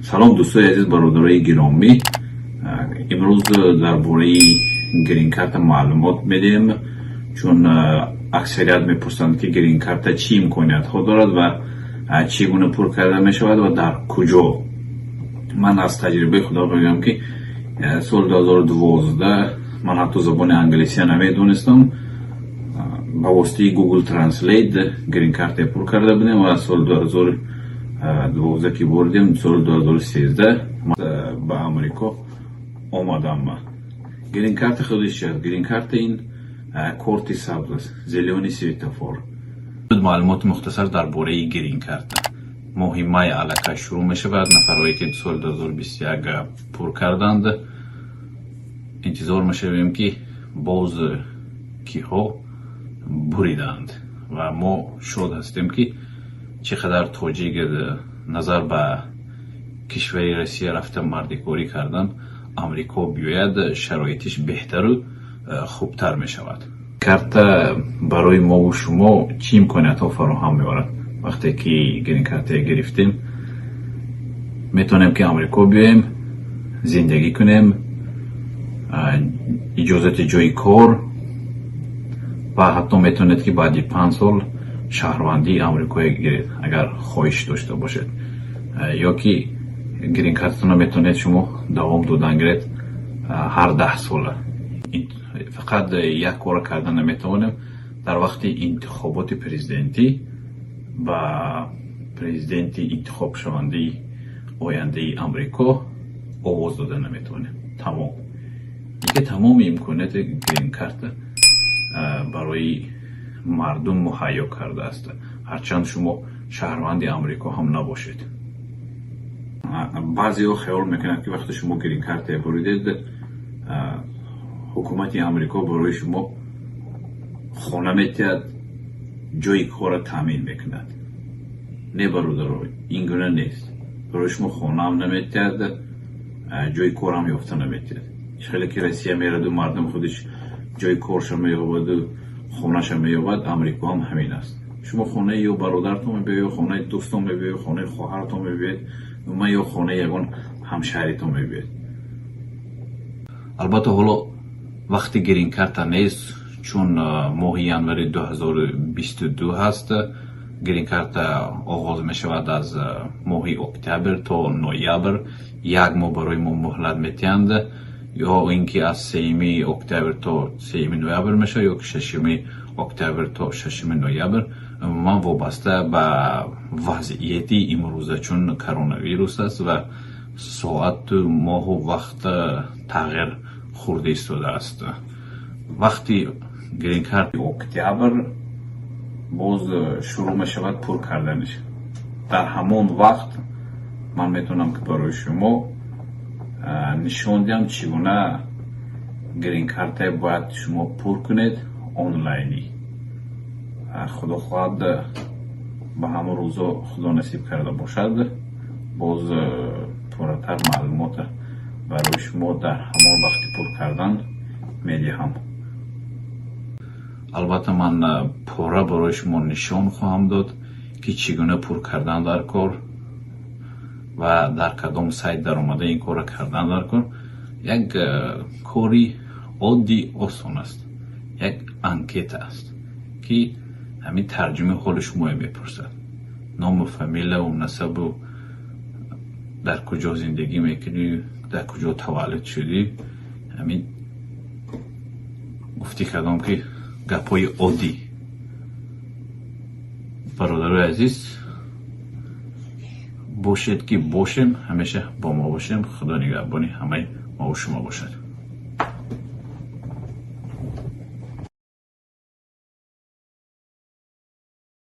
Салом, дӯстои азиз, бародарои гиромӣ. Имрӯз дар бораи грин-карта маълумот медиҳем, чун аксарият мепурсанд, ки грин-карта чӣ имкониятҳо дорад ва чӣ гуна пур карда мешавад ва дар куҷо. Ман аз таҷрибаи худам мегӯям, ки соли 2012 ман ҳатто забони англисия намедонистам, ба воситаи Google Translate грин-карта пур карда будем ва соли 2012 ки бурдем, соли 2013 ба Амрико омадам. Грин-карта худиш чи аст? Грин-карта ин корти сабз аст, зелёный светофор. Маълумоти мухтасар дар бораи грин-карта. Моҳи май аллакай шурӯъ мешавад. Нафарҳое, ки соли 2021 пур карданд, интизор мешавем, ки боз киҳо буриданд, ва мо шод ҳастем, ки чӣ қадар тоҷик назар ба кишвари Россия рафта мардикорӣ кардан, Амрико биёяд, шароитиш беҳтару хубтар мешавад. Карта барои мову шумо чӣ имкониятҳо фароҳам меорад? Вақте ки грин-карта гирифтем, метавонем, ки Амрико биёем, зиндагӣ кунем, иҷозати ҷои кор ва ҳатто метавонед, ки баъди 5 сол шаҳрвандии Амрикое гиред, агар хоҳиш дошта бошед, ё ки грин-картатонро метавонед шумо давом додан гиред ҳар 10 сола. Фақат як кора карда наметавонем: дар вақти интихоботи президентӣ ба президенти интихобшавандаи ояндаи Амрико овоз дода наметавонем. Тамом. Дига тамоми имконияти грин-карта барои мардум муҳайё кардааст, ҳарчанд шумо шаҳрванди Амрико ҳам набошед. Баъзеҳо хаёл мекунанд, ки вақте шумо грин-карта буридед, ҳукумати Амрико барои шумо хона метиҳад, ҷои корро таъмин мекунад. Не, бародаро, ин гуна нест. Барои шумо хонаам наметиҳад, ҷои корам ёфта наметиҳад. Хеле ки Россия мераду мардум худиш ҷои корша меёбаду хонаша меёбад, Амрико ҳам ҳамин аст. Шумо хонаи ё бародартон мебиёед, ё хонаи дӯстон мебиёед, хонаи хоҳартон мебиёед, умуман ё хонаи ягон ҳамшаҳритон мебиёед. Албатта, ҳоло вақти грин-карта нест, чун моҳи январи 2022 ҳаст. Грин-карта оғоз мешавад аз моҳи октябр то ноябр, як моҳ барои мо муҳлат метиҳанд, ё ин ки аз 3 октябр то 3 ноябр мешавад, ё ки 6 октябр то 6 ноябр, умуман вобаста ба вазъияти имрӯза, чун коронавирус аст ва соату моҳу вақт тағйир хӯрда истодааст. Вақти грин-карт октябр боз шурӯъ мешавад пур карданиш. Дар ҳамон вақт ман метавонам, ки барои шумо нишон диҳам, чӣ гуна грин-картае бояд шумо пур кунед онлайнӣ. Худо хоҳад, ба ҳамон рӯзо, Худо насиб карда бошад, боз пурратар маълумота барои шумо дар ҳамон вақти пур кардан медиҳам. Албатта, ман пурра барои шумо нишон хоҳам дод, ки чӣ гуна пур кардан дар кор ва дар кадом сайт даромада ин корро кардан дар кор. Як кори оддӣ, осон аст, як анкета аст, ки ҳамин тарҷумаи ҳоли шуморо мепурсад: ному фамилияву насабу, дар куҷо зиндагӣ мекунӣ, дар куҷо таваллуд шудӣ. Ҳамин гуфтӣ кардам, ки гапҳои оддӣ. Бародарои азиз, бошед, ки бошем, ҳамеша бо мо бошем. Худо нигаҳбони ҳамаи мову шумо бошад.